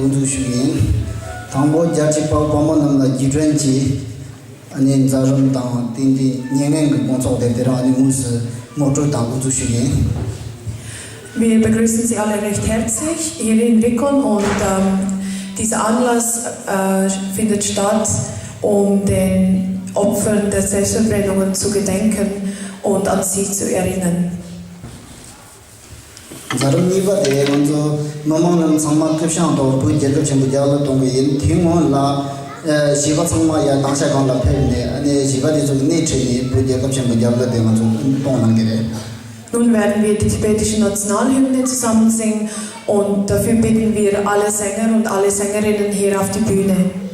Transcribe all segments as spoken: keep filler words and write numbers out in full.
འཛུགས་ཞུ་གི་ཡིན། དང་པོ་རྒྱལ་གཅེས་དཔའ་བོ་དཔའ་མོ་རྣམས་ལ་རྒྱུས་སྤྲོད་ཀྱིས་ཨ་ནི་མཛད་རིམ་དང་ཏན་ཏན་མྱ་ངན་གྱི་དགོངས་ཚོགས་དེ་དེ་རང་ཨ་ནི་དངོས་སུ་ངོ་སྤྲོད་དང་འགོ་འཛུགས་ཞུ་གི་ཡིན། Wir begrüßen Sie alle recht herzlich hier in Rikon und ähm, dieser Anlass äh, findet statt, um den Opfern der Selbstverbrennungen zu gedenken und an sie zu erinnern. མཛད་རིམ་གཉིས་པ་དེ་ང་ཚོ་མི་མང་རྣམས་ཚང་མ་ཐུགས་བྱང་ཐོག་བོད་རྒྱལ་ཁབ་ཆེན་པོ་རྒྱལ་ལ་གཏོང་གི་ཡིན། དེའི་སྔོན་ལ་ཨ་གཞིས་པ་ཚང་མ་ཡར་ཏང་ཤ་སྒང་ལ་ཕེབས་ནས་ཨ་ནི་གཞིས་པ་དེ་ཚོ་གི་སྣེ་ཁྲིད་ནས་བོད་རྒྱལ་ཁབ་ཆེན་པོ་རྒྱལ་ལ་དེ་ང་ཚོ་གཏོང་གནང་གི་རེད། Nun werden wir die tibetische Nationalhymne zusammen singen und dafür bitten wir alle Sänger und alle Sängerinnen hier auf die Bühne.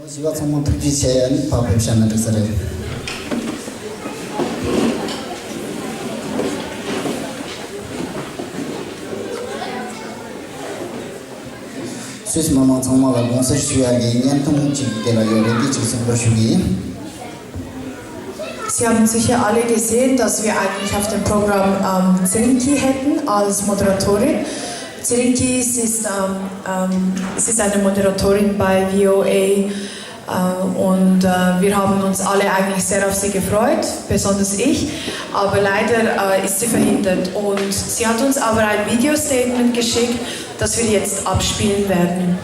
གཞིས་པ་ཚང་མ་ཐུགས་རྗེ་ཆེ། ཨ་ནི་ཕར་ཕེབས་བཞག་ན་འགྲིག་ས་རེད། སུད་སི་མི་མང་ཚང་མ་ལ་དགོངས་སེལ་ཞུ་ཡག་གི་བརྙན་ཐུང་གཅིག་དེ་ལ་ཡོད་རེད། དེ་གཅིག་གསན་པར་ཞུ་གི་ཡིན། Sie haben sicher alle gesehen, dass wir eigentlich auf dem Programm ähm, Tselinki hätten als Moderatorin. Tselinki, sie ist, ähm, ähm, sie ist eine Moderatorin bei V O A äh, und äh, wir haben uns alle eigentlich sehr auf sie gefreut, besonders ich. Aber leider äh, ist sie verhindert und sie hat uns aber ein Video-Statement geschickt, das wir jetzt abspielen werden.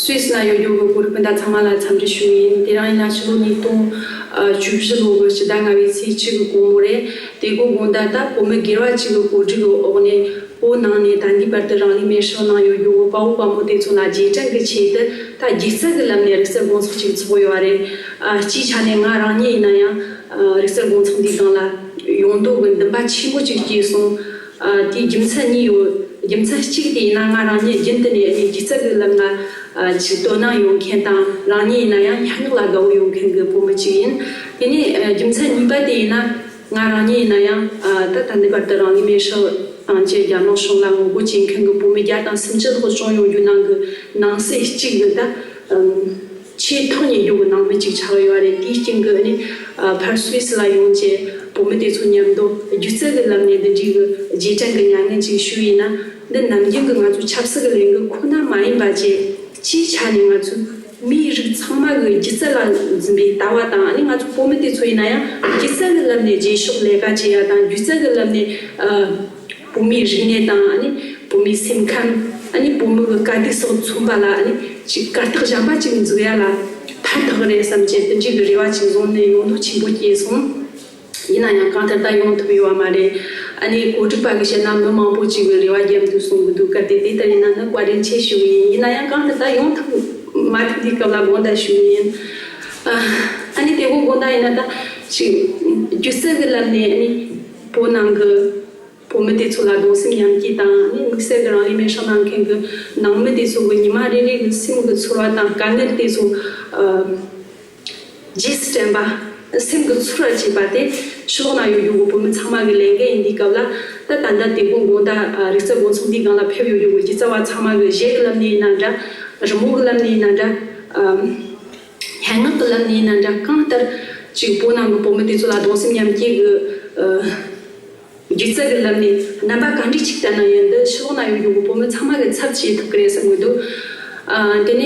སུད་སི་ན་ཡོད་རྒྱུ་གི་གོ་རིག་སྤུན་ཟླ་ཚང་མ་ལ་འཚམས་འདྲི་ཞུ་ཡིན། དེ་རིང་ཡིན་ན་ཕྱི་ལོ་ཉིས་སྟོང་བཅུ་བཞི་ལོ་གི་ཕྱི་ཟླ་ལྔ་པའི་ཚེས་གཅིག་གི་དགོང་མོ་རེད། དེ་གོ་དགོང་དག་ད་བོད་མི་སྒེར་བ་གཅིག་གི་གོ་སྒྲིག་གི་འོག་ནས། བོད་ནང་ནས་ད་ལྟའི་བར་དུ་རང་ལུས་མེར་སྲེག་གནང་ཡོད་རྒྱུ་བོད་དཔའ་བོ་དཔའ་མོ་དེ་ཚོ་ལ་རྗེས་དྲན་གྱི་ཆེད་དུ་ད་སྒྱུ་རྩལ་གྱི་ལམ་ནས་རིག་རྩལ་དགོང་ཚོགས་ཅིག་ཚོགས་ཡོད་རེད། ཨ། སྤྱིའི་ཆ་ནས་ང་རང་ཉིད་ཡིན་ན་ཡང་ཨ། རིག་རྩལ་དགོང་ཚོགས་འདིའི་སྒང་ལ་ཡོང་འདོད་ཀྱི་འདུན་པ་ཆེན་པོ་ཅིག་སྐྱེས་སོང་། ཨ། དེའི་རྒྱུ་མཚན་གཉིས་ཡོད། རྒྱུ་མཚན་གཅིག་དེ་ཡིན་ན་ང་རང་ཉིད་རྒྱུན་དུ་ནས་ཨ་ནི་སྒྱུ་རྩལ་གྱི་ལམ་ལ་ཨ། ཅིག་དོ་སྣང་ཡོད་མཁན་དང་། རང་ཉིད་ཡིན་ན་ཡང་སྙན་ངག་ལ་དགའ་བོ་ཡོད་མཁན་གྱི་བུ་མོ་ཅིག་ཡིན། དེ་ནས་ཨ། རྒྱུ་མཚན་གཉིས་པ་དེ་ཡིན་ན། ང་རང་ཉིད་ཡིན་ན་ཡང་ཨ། ད་ད་ལྟའི་བར་དུ་རང་ལུས་མེར་སྲེག་བཏང་རྗེས་རྒྱ་ནག་གཞུང་ལ་ངོ་རྒོལ་བྱེད་མཁན་གྱི་བུད་མེད་བརྒྱ་དང་སུམ་ཅུ་ལྷག་བྱུང་ཡོང་རྒྱུ་ནང་གི་ནང་གསེས་གཅིག་གི་ད་ཨམ། ཆེས་ཐག་ཉེ་རྒྱུ་གི་ནང་མི་གཅིག་ཆགས་ཡོད་རེད། དེའི་རྐྱེན་གྱིས་ནི་ཨ། ཕར་སུད་སི་ལ་ཡོང་རྗེས་བུད་མེད་དེ་ཚོ་མཉམ་དུ་སྒྱུ་རྩལ་གྱི་ལམ་ནས་འདི་འདྲའི་གི་རྗེས་དྲན་གྱི་མྱ་ངན་ཅིག་ཞུས་ཡིན་ན། འདི་ནམ་རྒྱུན་གྱི་ང་ཚོ་ཆབ་སྲིད་ཀྱི་ལས་འགུལ་ཁོ་ན་མ་ཡིན་པ་བཅས་སྤྱིའི་ཆ་ནས་ང་ཚོ་མིའི་རིགས་ཚང་མ་གི་སྒྱུ་རྩལ་ལ་འཛིན་པའི་ལྟ་བ་དང་། ཨ་ནི་ང་ཚོ་བོད་མི་དེ་ཚོ་ཡིན་ན་ཡང་སྒྱུ་རྩལ་གྱི་ལམ་ནས་རྗེས་ཕྱོགས་ལས་ཀ་བྱེད་ཡ་དང་། སྒྱུ་རྩལ་གྱི་ལམ་ནས་ཨ། བོད་མིའི་རིག་གནས་དང་། ཨ་ནི་བོད་མིའི་སེམས་ཁམས། ཨ་ནི་བོད་མི་གི་དཀའ་སྡུག་སོགས་མཚོན་པ་ལ། ཨ་ནི་ཅིག་གར་སྟེགས་གཞན་པ་ཅིག་འཛུགས་ཡ་ལ་ཕན་ཐོགས་རེད་བསམ་བྱས་དེ་འདྲའི་གི་རེ་བ་ཅིག་བཟུང་ནས་ཡོང་འདོད་ཆེན་པོ་སྐྱེས་སོང་། ཡིན་ན་ཡང་གང་ལྟར་ད་ཡོང་ཐུབ་ཡོད་པ་མ་རེད། ཨ་ནི་གོ་སྒྲིག་པ་གིས་བཤད་ན་མི་མང་པོ་ཅིག་གིས་རེ་བ་བརྒྱབ་འདུག་གསུང་གི་འདུག་སྐབས་དེ་དེ་ལྟར་ཡིན་ན་ནི་བཀའ་དྲིན་ཆེ་ཞུ་གི་ཡིན། ཡིན་ན་ཡང་གང་ལྟར་ད་ཡོང་ཐུབ་མ་ཐུབ་དེའི་སྐབས་ལ་དགོངས་དག་ཞུ་གི་ཡིན། ཨ་ནི་དེ་གོ་དགོངས་དག་ཡིན་ན་ད་ཅིག་སྒྱུ་རྩལ་གྱི་ལམ་ནས་ཨ་ནི་བོད་ནང་གི་བུད་མེད་དེ་ཚོ་ལ་གདུང་སེམས་མཉམ་སྐྱེད་དང་ནི་དམིགས་བསལ་གྱི་རང་ལུས་མེར་སྲེག་གནང་མཁན་གྱི་ནང་མི་དེ་ཚོ་གི་ཉི་མ་རེ་རེ་གི་སེམས་ཀྱི་ཚོར་བ་དང་དཀའ་ངལ་དེ་ཚོ་ཨ་རྗེས་སུ་དྲན་པ། སེམས་ཀྱི་ཚོར་བ་བྱེད་པ་དེ་ཕྱི་ལོགས་ན་ཡོད་རྒྱུ་གི་བུད་མེད་ཚང་མ་གི་ལས་འགན་ཡིན་དུས་སྐབས་ལ། ད་ད་ལྟ་དེ་དགོན་དགོན་ད་རིག་རྩལ་སྒོ་ཚང་འདིའི་སྒང་ལ་ཕེབས་ཡོད་རྒྱུ་གི་སྒྱུ་རྩལ་བ་ཚང་མ་གི་གཞས་ཀྱི་ལམ་ནས་ཡིན་ན་འདྲ། རི་མོ་གི་ལམ་ནས་ཡིན་ན་འདྲ། ཨ། སྙན་ངག་གི་ལམ་ནས་ཡིན་ན་འདྲ། གང་ལྟར་ཅིག་བོད་ནང་གི་བུད་མེད་དེ་ཚོ་ལ་གདུང་སེམས་མཉམ་སྐྱེད་ཀྱི་ཨ། སྒྱུ་རྩལ་གྱི་ལམ་ནས་རྣམ་པ་ག་འདྲ་ཅིག་བསྟན་ན་ཡང་འདི་ཕྱི་ལོགས་ན་ཡོད་རྒྱུ་གི་བུད་མེད་ཚང་མ་གི་ཚབ་བྱེད་ཐུབ་ཀྱི་རེད་བསམ་གྱི་འདུག་ཨ། དེ་ནས་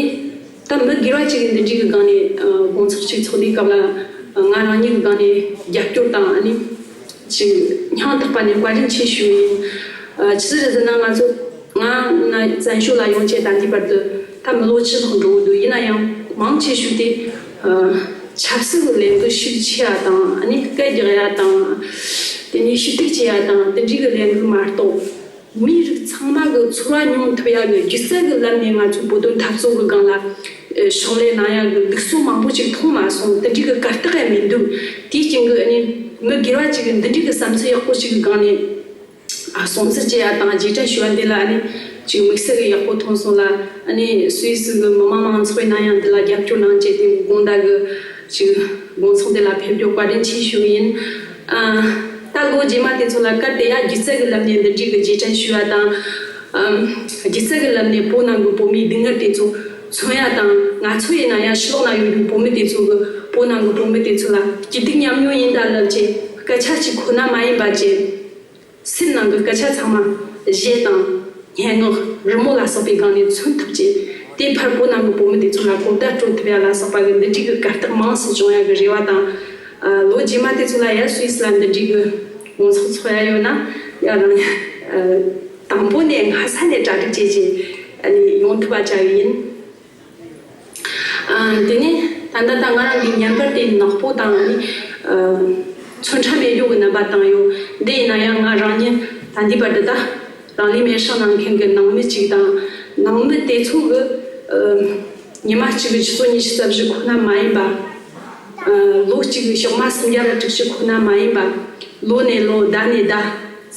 ད་མི་སྒེར་བ་ཅིག་གི་འདི་འདྲའི་གི་སྒང་ནས་ཨ། དགོང་ཚོགས་ཅིག་ཚོགས་དུས་སྐབས་ལ་ང་རང་ཉིད་ཀྱི་སྒང་ནས་རྒྱབ་སྐྱོར་དང་ཨ་ནི་ཅིག་སྙིང་ཐག་པ་ནས་བཀའ་དྲིན་ཆེ་ཞུ་ཡིན། ཨ། ཅི་ཟེར་ཟེར་ན་ང་ཚོ་ང་ན་བཙན་བྱོལ་ལ་ཡོང་བྱས་ད་ལྟའི་བར་དུ་ད་མི་ལོ་བཅུ་ལྷག་འགྲོ་གི་འདུག་ཡིན་ན་ཡང་མང་ཆེ་ཤོས་དེ་ཨ། ཆབ་སྲིད་ཀྱི་ལས་འགུལ་ཤུགས་ཆེ་བ་དང་ཨ་ནི་སྐད་རྒྱག་ཡ་དང་། དེ་ནས་ཞུ་གཏུག་བྱེད་ཡ་དང་དེ་འདྲའི་གི་ལས་འགུལ་མ་གཏོགས། མིའི་རིགས་ཚང་མ་གི་ཚོར་བ་མྱོང་ཐུབ་ཡ་གི་སྒྱུ་རྩལ་གི་ལམ་ནས་ང་ཚོའི་བོད་དོན་འཐབ་རྩོད་གི་སྒང་ལ་ཨེ་ཕྱག་ལས་གནང་ཡ་གི་ལུགས་སྲོལ་མང་པོ་ཅིག་མཐོང་མ་སོང་། དེ་འདྲའི་གི་གར་སྟེགས་ཡང་མི་འདུག་དེའི་རྐྱེན་གི་ཨ་ནི་མི་སྒེར་བ་ཅིག་གི་འདི་འདྲའི་གི་བསམ་ཚུལ་ཡག་པོ་ཅིག་གི་སྒང་ནས་ཨ་སྲུང་བརྩི་བྱེད་ཡ་དང་རྗེས་དྲན་ཞུ་བ་འདི་ལ་ཨ་ནི་ཅིག་དམིགས་བསལ་གི་ཡག་པོ་མཐོང་སོང་ལ། ཨ་ནི་སུད་སི་གི་མི་མང་མང་ཚོགས་ཡིན་ན་ཡང་འདི་ལ་རྒྱབ་སྐྱོར་གནང་བྱས་དེ་དགོང་དག་གི་ཅིག་དགོང་ཚོགས་འདི་ལ་ཕེབས་རྒྱུ་བཀའ་དྲིན་ཆེ་ཞུ་གི་ཡིན། ཨ། ད་ལོ་རྗེས་མ་དེ་ཚོ་ལ་གལ་ཏེ་ཡང་སྒྱུ་རྩལ་གྱི་ལམ་ནས་འདི་འདྲའི་གི་རྗེས་དྲན་ཞུ་བ་དང་། ཨམ། སྒྱུ་རྩལ་གྱི་ལམ་ནས་བོད་ནང་གི་བོད་མིའི་སྡུག་བསྔལ་དེ་ཚོ་མཚོན་ཡ་དང་། ང་ཚོ་ཡིན་ན་ཡང་ཕྱི་ལོགས་ན་ཡོད་པའི་བོད་མི་དེ་ཚོ་གི་བོད་ནང་གི་བོད་མི་དེ་ཚོ་ལ་སྐྱིད་སྡུག་མཉམ་མྱོང་ཡིན་ད་ལབ་བྱས་སྐད་ཆ་གཅིག་ཁོ་ན་མ་ཡིན་པ་བྱས། སེམས་ནང་གི་སྐད་ཆ་ཚང་མ་གཞས་དང་སྙན་ངག་རི་མོ་ལ་སོགས་པའི་སྒང་ནས་མཚོན་ཐུབ་ཅེས། དེ་ཕར་བོད་ནང་གི་བོད་མི་དེ་ཚོ་ལ་གོ་བརྡ་སྤྲོད་ཐུབ་ཡ་ལ་སོགས་པ་གི་འདི་འདྲའི་གི་གར་སྟེགས་མང་སུ་བྱུང་ཡ་གི་རེ་བ་དང་། ཨ། ལོ་རྗེས་མ་དེ་ཚོ་ལ་ཡ་སུད་སི་ལ་འདི་འདྲའི་གི་དགོང་ཚོགས་ཚོགས་ཡ་ཡོད་ན་ཡ་རང་ཨ། དང་པོ་ནས་སྔ་ས་ནས་གྲ་སྒྲིག་བྱས་རྗེས་ཨ་ནི་ཡོང་ཐུབ་པ་བྱ་གི་ཡིན། ཨ། དེ་ནས་ད་ལྟ་ད་ང་རང་གི་བརྙན་པར་དེ་ནག་པོ་དང་ནི་ཨ། ཚོན་ཁྲ་མེད་རྒྱུ་གི་རྣམ་པ་བཏང་ཡོད། འདི་ཡིན་ན་ཡང་ང་རང་ཉིད་ད་ལྟའི་བར་དུ་ད་རང་ལུས་མེར་སྲེག་གནང་མཁན་གྱི་ནང་མི་གཅིག་དང་། ནང་མི་དེ་ཚོ་གི་ཨ། ཉི་མ་གཅིག་གི་ཆུ་ཚོད་ཉི་ཤུ་རྩ་བཞི་ཁོ་ན་མ་ཡིན་པ། ཨ། ལོ་གཅིག་གི་ཞག་མ་སུམ་བརྒྱ་ར་དྲུག་ཅུ་ཁོ་ན་མ་ཡིན་པ། ལོ་ནས་ལོ་ཟླ་ནས་ཟླ།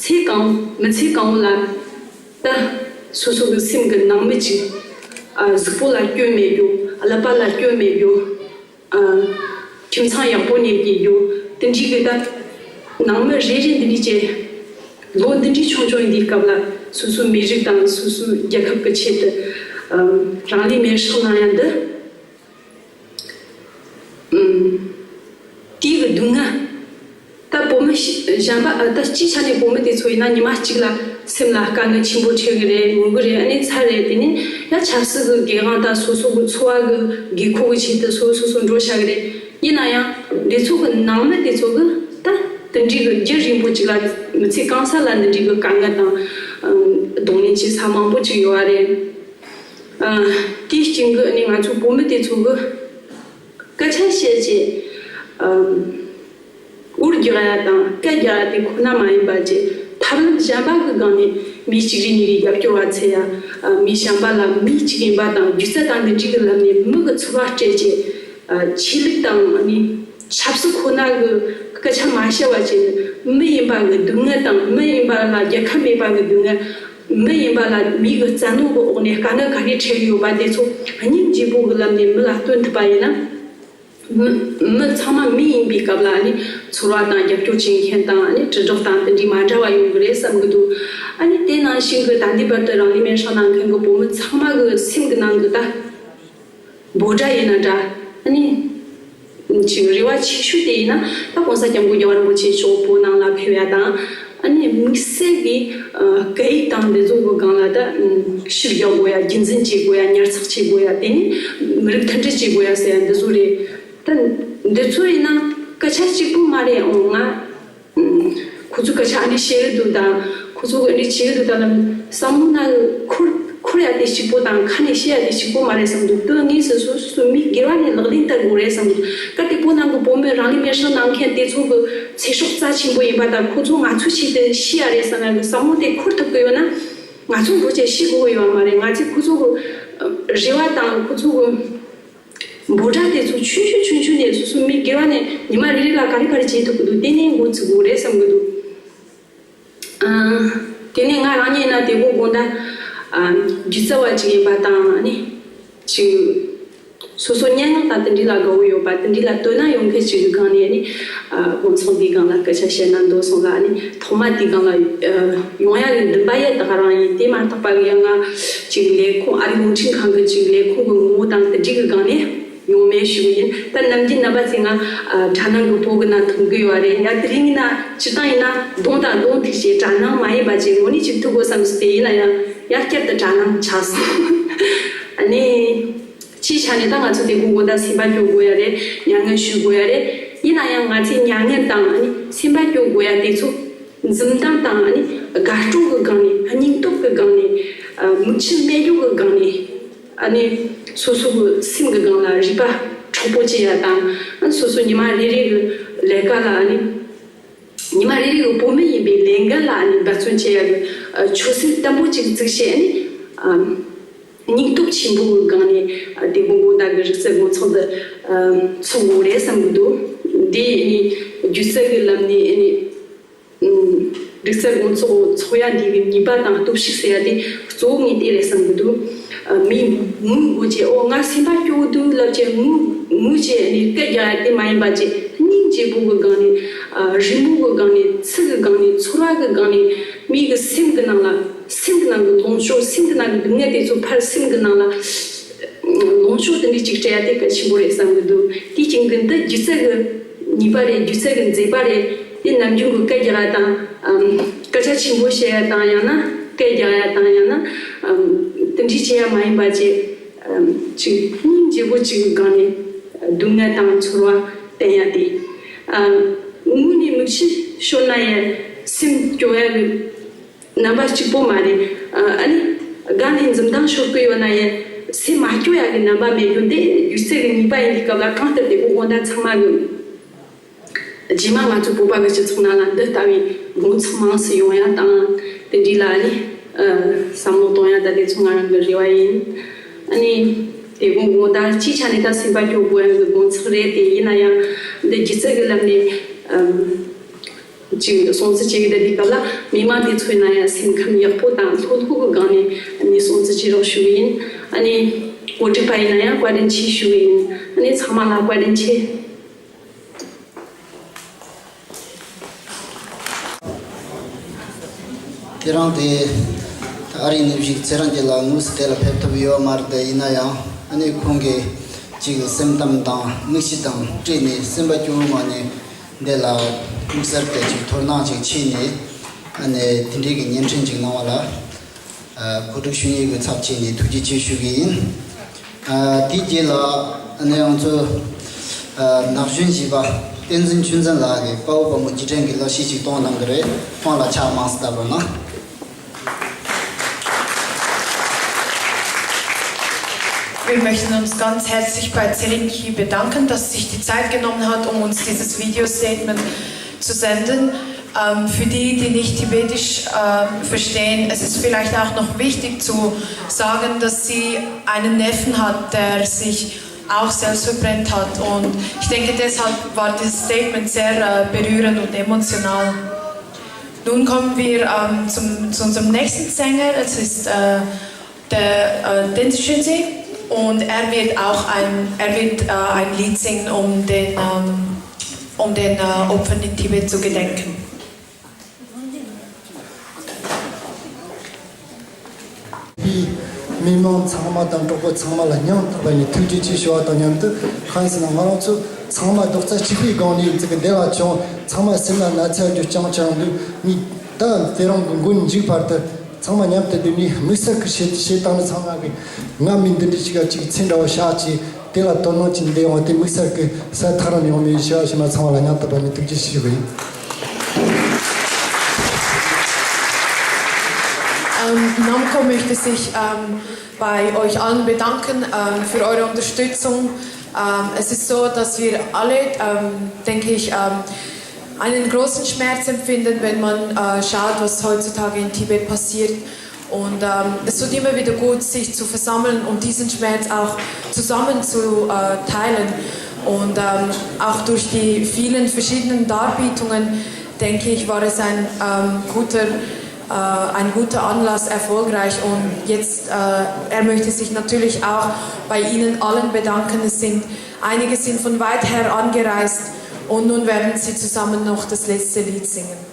ཚེ་གང་བོ་མི་ཚེ་གང་བོ་ལ། ད་སོ་སོ་གི་སེམས་ཀྱི་ནང་མི་གཅིག་ཨ། གཟུགས་པོ་ལ་སྐྱོན་མེད་རྒྱུ། ཀླད་པ་ལ་སྐྱོན་མེད་རྒྱུ། ཨ། ཁྱིམ་ཚང་ཡག་པོ་ནས་སྐྱེས་རྒྱུ། དེ་འདྲའི་གི་ད་ནང་མི་རེ་རེ་འདི་འདྲའི་བྱས། ལོ་འདི་འདྲའི་ཆུང་ཆུང་ཡིན་དུས་སྐབས་ལ་སོ་སོའི་མི་རིགས་དང་སོ་སོའི་རྒྱལ་ཁབ་ཀྱི་ཆེད་དུ་ཨ། རང་ལུས་མེར་སྲེག་གནང་ཡ་འདི། ཨུམ། དེའི་གི་སྡུག་བསྔལ། ད་བོད་མི་ཞི་གཞན་པ་ཨ། ད་སྤྱིའི་ཆ་ནས་བོད་མི་དེ་ཚོ་ཡིན་ན་ཉི་མ་གཅིག་ལ་སེམས་ལ་དཀའ་ངལ་ཆེན་པོ་འཕྲད་གི་རེད། ངུ་གི་རེད། ཨ་ནི་ཚར་རེད། དེ་ནས་ཡང་ཆབ་སྲིད་གི་འགན་དབང་དང་སོ་སོ་གི་འཚོ་བ་གི་དགོས་མཁོ་གི་ཆེད་དུ་སོ་སོ་སོ་འགྲོ་བྱ་གི་རེད། ཡིན་ན་ཡང་འདི་ཚོ་གི་ནང་མི་དེ་ཚོ་གི་ད་དེ་འདྲའི་གི་རྒྱུན་རིང་པོ་ཅིག་ལ་མི་ཚེ་གང་ས་ལ་འདི་འདྲའི་གི་དཀའ་ངལ་དང་གདོང་ལེན་བྱེད་ས་མང་པོ་ཅིག་ཡོད་རེད། ཨ། དེའི་རྐྱེན་གྱིས་ནི་ང་ཚོ་བོད་མི་དེ་ཚོ་གི་སྐད་ཆ་བཤད་ཅེས། ཨ། འུར་རྒྱག་ཡ་དང་སྐད་རྒྱག་ཡ་དེ་ཁོ་ན་མ་ཡིན་པ་ཅིག་ཐབས་ལམ་གཞན་པ་གི་སྒང་ནས་མི་གཅིག་རེ་གཉིས་རེ་རྒྱབ་སྐྱོར་བ་འཚོལ་ཡ། ཨ། མི་གཞན་པ་ལ་མི་གཅིག་ཡིན་པ་དང་སྒྱུ་རྩལ་དང་འདི་འདྲའི་གི་ལམ་ནས་མི་གི་ཚོར་བ་སྤྲད་ཅེས། ཨ། ཆོས་ལུགས་དང་ནི་ཆབ་སྲིད་ཁོ་ན་གི་སྐད་ཆ་མ་བཤད་པ་ཅིག་མི་ཡིན་པ་གི་སྡུག་བསྔལ་དང་མི་ཡིན་པ་ལ་རྒྱལ་ཁ་མེད་པ་གི་སྡུག་བསྔལ། མི་ཡིན་པ་ལ་མི་གི་བཙན་གནོན་གྱི་འོག་ནས་དཀའ་ངལ་ག་རེ་འཕྲད་ཀྱི་ཡོད་པ་དེ་ཚོ་སྙིང་རྗེ་པོ་གི་ལམ་ནས་མི་ལ་སྟོན་ཐུབ་པ་ཡིན་ན། མི་མི་ཚང་མ་མི་ཡིན་པའི་སྐབས་ལ་ནི་ཚོར་བ་དང་རྒྱབ་སྐྱོར་བྱེད་མཁན་དང་ནི་དྲིལ་བསྒྲགས་དང་དེ་འདྲའི་མ་འདྲ་བ་ཡོང་གི་རེད་བསམ་གི་འདུག་ཨ་ནི་དེ་ནང་བཞིན་གི་ད་ལྟའི་བར་དུ་རང་ལུས་མེར་སྲེག་གནང་མཁན་གི་བོད་མི་ཚང་མ་གི་སེམས་གི་ནང་གི་ད། འབོད་སྒྲ་ཡིན་ན་འདྲ། ཨ་ནི། ཅིག་རེ་བ་ཆེ་ཤོས་དེ་ཡིན་ན་ད་༸གོང་ས་༸སྐྱབས་མགོན་རྒྱལ་བ་རིན་པོ་ཆེ་མཆོག་བོད་ནང་ལ་ཕེབས་ཡ་དང་། ཨ་ནི་དམིགས་བསལ་གྱི་ཨ་སྐད་ཡིག་དང་འདི་ཚོ་གི་སྒང་ལ་ད་ཨ་ཤུགས་རྒྱག་དགོས་ཡ། རྒྱུན་འཛིན་བྱེད་དགོས་ཡ། ཉར་ཚགས་བྱེད་དགོས་ཡ། དེ་ནི་མི་རིགས་མཐུན་སྒྲིལ་བྱེད་དགོས་ཡ་ཟེར་ཡ་འདི་ཚོ་རེད། ད་འདི་ཚོ་ཡིན་ན་སྐད་ཆ་གཅིག་པུ་མ་རེད། འོང་ང་། ཁོ་ཚོ་སྐད་ཆ་ཨ་འདྲ་བཤད་གི་འདུག་དང་། ཁོ་ཚོ་གི་ཨ་འདྲ་བྱེད་གི་འདུག་དང་ལབ་བསམ་བློ་ནང་འཁོར་འཁོར་ཡ་དེ་གཅིག་པོ་དང་ཁ་ནས་བཤད་ཡ་དེ་གཅིག་པོ་མ་རེད་བསམ་འདུག་དོན་དངོས་སུ་སོ་སོ་སོ་མི་སྒེར་བ་ནས་ལག་ལེན་བསྟར་དགོས་རེད་བསམ་འདུག་སྐབས་དེ་བོད་ནང་གི་བོད་མི་རང་ལུས་མེར་སྲེག་གནང་མཁན་དེ་ཚོ་གི་ཚེ་སྲོག་རྩ་ཆེན་པོ་ཡིན་པ་དང་། ཁོ་ཚོ་ང་ཚོའི་ཆེད་དུ་ཤི་ཡ་རེད་བསམ་ཡ་གི་བསམ་བློ་དེ་འཁོར་ཐུབ་གི་ཡོད་ན། ང་ཚོ་འགྲོ་བྱས་ཤི་དགོས་གི་ཡོད་མ་རེད། ང་ཚོས་ཁོ་ཚོ་གི་རེ་བ་དང་ཁོ་ཚོ་གི་འབོད་སྒྲ་དེ་ཚོ་ཆུང་ཆུང་ཆུང་ཆུང་ནས་སོ་སོ་མི་སྒེར་བ་ནས་ཉི་མ་རེ་རེ་ལ་ག་རེ་ག་རེ་བྱེད་ཐུབ་ཀྱི་འདུག་དེ་ནས་འགོ་ཚུགས་དགོས་རེད་བསམ་གྱི་འདུག་ཨ། དེ་ནས་ང་རང་ཉིད་ན་དེ་གོ་དགོང་དག་ཨ། སྒྱུ་རྩལ་བ་ཅིག་ཡིན་པ་དང་ཨ་ནི་ཅིག་སོ་སོ་སྙན་ངག་དང་དེ་འདྲ་ལ་དགའ་བོ་ཡོད་པ་དེ་འདྲ་ལ་ལྟོས་ན་ཡོང་མཁན་ཅིག་གི་སྒང་ནས་ནི་ཨ། དགོང་ཚོགས་འདིའི་སྒང་ལ་སྐད་ཆ་བཤད་ན་འདོད་སོང་ལ་ནི་ཐོག་མ་དེའི་སྒང་ལ་ཨ། ཡོང་ཡ་གི་འདུན་པ་ཡས་ད་ག་རང་ཡིན། དེ་མ་ཐག་པ་གི་ཡང་ང་ཅིག་ལས་ཁུངས་ཨ་རི་རླུང་འཕྲིན་ཁང་གི་ཅིག་ལས་ཁུངས་གི་ངོ་བོ་དང་དེ་འདྲ་གི་སྒང་ནས། ཡོང་མེད་ཞུ་གི་ཡིན། ད་ནམ་རྒྱུན་རྣམ་པ་ཚོས་ང་ཨ། དྲ་སྣང་གི་བོད་གི་ནང་མཐོང་གི་ཡོད་རེད། ཡ་དེ་རིང་ཡིན་ན་སྤྱིར་བཏང་ཡིན་ན་གདོང་དང་གདོང་ཐུག་བྱས་དྲ་སྣང་མ་ཡིན་པ་ཅིག་ངོ་ནས་ཅིག་ཐུག་དགོས་བསམ་སོང་། དེ་ཡིན་ན་ཡང་ཡ་བསྐྱར་དུ་དྲ་སྣང་ཆགས་སོང་། ཨ་ནི་སྤྱིའི་ཆ་ནས་ད་ང་ཚོ་དེ་གོ་དགོང་དག་སེམས་པ་སྐྱོ་དགོས་ཡ་རེད། མྱ་ངན་ཞུ་དགོས་ཡ་རེད། ཡིན་ན་ཡང་ང་ཚོའི་མྱ་ངན་དང་ཨ་ནི་སེམས་པ་སྐྱོ་དགོས་ཡ་དེ་ཚོ་འཛུམ་མདངས་དང་ཨ་ནི་དགའ་སྤྲོ་གི་སྒང་ནས། སྙིང་སྟོབས་ཀྱི་སྒང་ནས། ཨ། མིག་ཆུ་རྨས་སྐྱོ་གི་སྒང་ནས། ཨ་ནི་སོ་སོ་གི་སེམས་ཀྱི་སྒང་ལ་རིག་པ་འཕྲོག་པོ་བྱེད་ཡ་དང་། ཨ། སོ་སོ་ཉི་མ་རེ་རེ་གི་ལས་ཀ་ལ། ཨ་ནི་ཉི་མ་རེ་རེ་གི་བོད་མི་ཡིན་པའི་ལས་འགན་ལ། ཨ་ནི་འབད་བརྩོན་བྱེད་ཡ་གི་ཨ། ཆོད་སེམས་བརྟན་པོ་ཅིག་བཙུགས་བྱས། ཨ་ནི་ཨ། སྙིང་སྟོབས་ཆེན་པོ་གི་སྒང་ནས། ཨ། དེ་གོ་དགོང་དག་གི་རིག་རྩལ་དགོང་ཚོགས་འདི་ཨ། ཚོགས་དགོས་རེད་བསམ་གི་འདུག་དེ་ནི་སྒྱུ་རྩལ་གི་ལམ་ནས། ཨ་ནི། ཨུམ། རིག་རྩལ་དགོང་ཚོགས་ཚོགས་ཡ་འདི་གི་ནུས་པ་དང་སྟོབས་ཤུགས་ཟེར་ཡ་དེ་གཙོ་བོ་ངས་དེ་རེད་བསམ་གི་འདུག་ཨ། མིས་ངུ་དགོས་བྱས། ཨོ་ང་སེམས་པ་སྐྱོ་གི་འདུག་ལབ་བྱས་ངུ་ངུ་བྱས་ནས་སྐད་རྒྱག་ཡ་དེ་མ་ཡིན་པ་བྱས། སྙིང་རྗེ་པོ་གི་སྒང་ནས། ཨ། རི་མོ་གི་སྒང་ནས། ཚིག་གི་སྒང་ནས། ཚོར་བ་གི་སྒང་ནས། མི་གི་སེམས་གི་ནང་ལ། སེམས་གི་ནང་གི་ལོངས་སྤྱོད། སེམས་གི་ནང་གི་སྡུག་བསྔལ་དེ་ཚོ་ཕར་སེམས་གི་ནང་ལ། ལོངས་སྤྱོད་དེ་འདྲ་ཅིག་སྤྲད་ཡ་དེ་གལ་ཆེན་པོ་རེད་བསམ་གི་འདུག་དེའི་རྐྱེན་གྱིས་འདི་སྒྱུ་རྩལ་གྱི་ནུས་པ་རེད། སྒྱུ་རྩལ་གྱི་མཛེས་པ་རེད། དེ་ནམ་རྒྱུན་གྱི་སྐད་རྒྱག་ཡ་དང་། ཨམ། སྐད་ཆ་ཆེན་པོ་བཤད་ཡ་དང་། ཡང་ན་སྐད་རྒྱག་ཡ་དང་། ཡང་ན་ཨམ། དེ་འདྲ་བྱེད་ཡ་མ་ཡིན་པ་བྱས། ཨམ། ཅིག་སྙིང་རྗེ་པོ་ཅིག་གི་སྒང་ནས་སྡུག་བསྔལ་དང་ཚོར་བ་བསྟན་ཡ་དེ། ཨམ། ངུས་ནས་མིག་ཆུ་ཤོར་ན་ཡང་སེམས་སྐྱོ་ཡ་གི་རྣམ་པ་གཅིག་པོ་མ་རེད། ཨ་ནི་དགའ་ནས་འཛུམ་མདངས་ཤོར་གི་ཡོད་ན་ཡང་སེམས་མ་སྐྱོ་ཡ་གི་རྣམ་པ་མེད་རྒྱུ་འདི་སྒྱུ་རྩལ་གི་ནུས་པ་ཡིན། དེ་སྐབས་ལ་གང་ལྟར་དེ་གོ་དགོང་དག་ཚང་མ་གི། རྗེས་མ་ང་ཚོ་བོད་པ་གི་སྤྱི་ཚོགས་ནང་ལ་འདི་ལྟ་བུའི་དགོང་ཚོགས་མང་སུ་ཡོང་ཡ་དང་། དེ་འདྲའི་ལ་ནི་ཨ། བསམ་བློ་གཏོང་ཡ་ད་དེ་ཚོ་ང་རང་གི་རེ་བ་ཡིན། ཨ་ནི་དེ་གོ་དགོང་དག་སྤྱིའི་ཆ་ནས་ད་སེམས་པ་སྐྱོ་དགོས་ཡ་གི་དགོང་ཚོགས་རེད། དེ་ཡིན་ན་ཡང་འདི་སྒྱུ་རྩལ་གི་ལམ་ནས་ཨ། ཅིག་སྲུང་བརྩི་བྱེད་ཀྱི་འདུག་དེ་སྐབས་ལ་མི་མང་དེ་ཚོའི་ནང་ཡང་སེམས་ཁམས་ཡག་པོ་དང་ལྷོད་ལྷོད་ཀྱི་སྒང་ནས་ནི་སྲུང་བརྩི་བྱེད་རོགས་ཞུ་གི་ཡིན། ཨ་ནི་གོ་སྒྲིག་པ་ཡིན་ན་ཡང་བཀའ་དྲིན་ཆེ་ཞུ་གི་ཡིན། ཨ་ནི་ཚང་མ་ལ་བཀའ་དྲིན་ཆེ། དེ་རིང་དེ་ཨ་རིའི་ནུབ་གཞུང་ཚེ་རིང་རྒྱལ་ལགས་དངོས་སུ་དེ་ལ་ཕེབས་ཐུབ་ཡོད་མ་རེད། དེ་ཡིན་ན་ཡང་ཨ་ནི་ཁོང་གིས་ཅིག་སེམས་གཏམ་དང་མིག་ཆུ་དང་སྤྲད་ནས་སེམས་པ་སྐྱོ་བོའི་ངང་ནས། འདི་ལ་དམིགས་བསལ་གྱི་ཅིག་དོ་སྣང་ཅིག་བྱས་ནས། ཨ་ནི་དེ་འདྲའི་གི་བརྙན་འཕྲིན་ཅིག་གནང་བ་ལ། ཨ། གོ་སྒྲིག་ཞུ་མཁན་གྱི་ཚབ་བྱས་ནས་ཐུགས་རྗེ་ཆེ་ཞུ་གི་ཡིན། ཨ། དེའི་རྗེས་ལ་ཨ་ནི་ང་ཚོ་ཨ། ན་གཞོན་གཞས་པ་བསྟན་འཛིན་ཆོས་འཛིན་ལགས་ཀྱིས་དཔའ་བོ་དཔའ་མོ་རྗེས་དྲན་གྱི་ལག་ཤེས་ཅིག་གཏོང་གནང་གི་རེད། ཁོང་ལ་ཕྱག་མང་ཙམ་བརྡབས་རོགས་གནང་། Wir möchten uns ganz herzlich bei Tsering Ki bedanken, dass sie sich die Zeit genommen hat, um uns dieses Video-Statement zu senden. Ähm, für die, die nicht Tibetisch, ähm, verstehen, es ist vielleicht auch noch wichtig zu sagen, dass sie einen Neffen hat, der sich auch selbst verbrannt hat. Und ich denke, deshalb war dieses Statement sehr, äh, berührend und emotional. Nun kommen wir, ähm, zum, zu unserem nächsten Sänger. Es ist, äh, der, äh, Tenzin Shinzi und er wird auch ein, er wird, äh, ein Lied singen, um den, ähm, um den, äh, Opfern in Tibet zu gedenken. པའི་མི་མང་ཚང་མ་དང་གྲོགས་པོ་ཚང་མ་ལ་སྙིང་ཐག་པ་ནས་ཐུགས་རྗེ་ཆེ་ཞུ་བ་དང་མཉམ་དུ། གང་ཡིན་ཟེར་ན་ང་རང་ཚོ་ཚང་མ་རྡོག་རྩ་གཅིག་པའི་སྒང་ནས་ཙི་གི་འདི་ལ་བྱུང་། ཚང་མ་སེམས་ལ་ན་ཚ་རྒྱུ་རྐྱང་རྐྱང་འདུག་ངས་ད་དེ་རིང་གི་མགོ་མཇུག་བར་དུ་ཚང་མ་མཉམ་དུ་སྡོད་ནས་དམིགས་བསལ་གྱི་བྱེད་བྱེད་སྟངས་ནི་ཚང་མ་གི་ང་མི་འདི་འདྲ་ཞིག་ག་ཅིག་ཚེ་འདྲ་བོ་བཞག་ཅིག་དེ་ལ་དོ་སྣང་ཅིག་འདི་ཡོང་བ་དེ་དམིགས་བསལ་གྱི་ས་ཐག་རིང་ཡོང་མེད་ཞུ་བ་ཞུ་ན། ཚང་མ་ལ་སྙིང་ཐག་པ་ནས་ཐུགས་རྗེ་ཆེ་ཞུ་གི་ཡིན། Ähm, Namco möchte sich, ähm, bei euch allen bedanken, ähm, für eure Unterstützung. Ähm, es ist so, dass wir alle, ähm, denke ich, ähm, einen großen Schmerz empfinden, wenn man, äh, schaut, was heutzutage in Tibet passiert. Und, ähm, es tut immer wieder gut, sich zu versammeln und diesen Schmerz auch zusammen zu, äh, teilen. Und, ähm, auch durch die vielen verschiedenen Darbietungen, denke ich, war es ein, ähm, guter, äh, ein guter Anlass, erfolgreich. Und jetzt, äh, er möchte sich natürlich auch bei Ihnen allen bedanken. Es sind, einige sind von weit her angereist und nun werden sie zusammen noch das letzte Lied singen.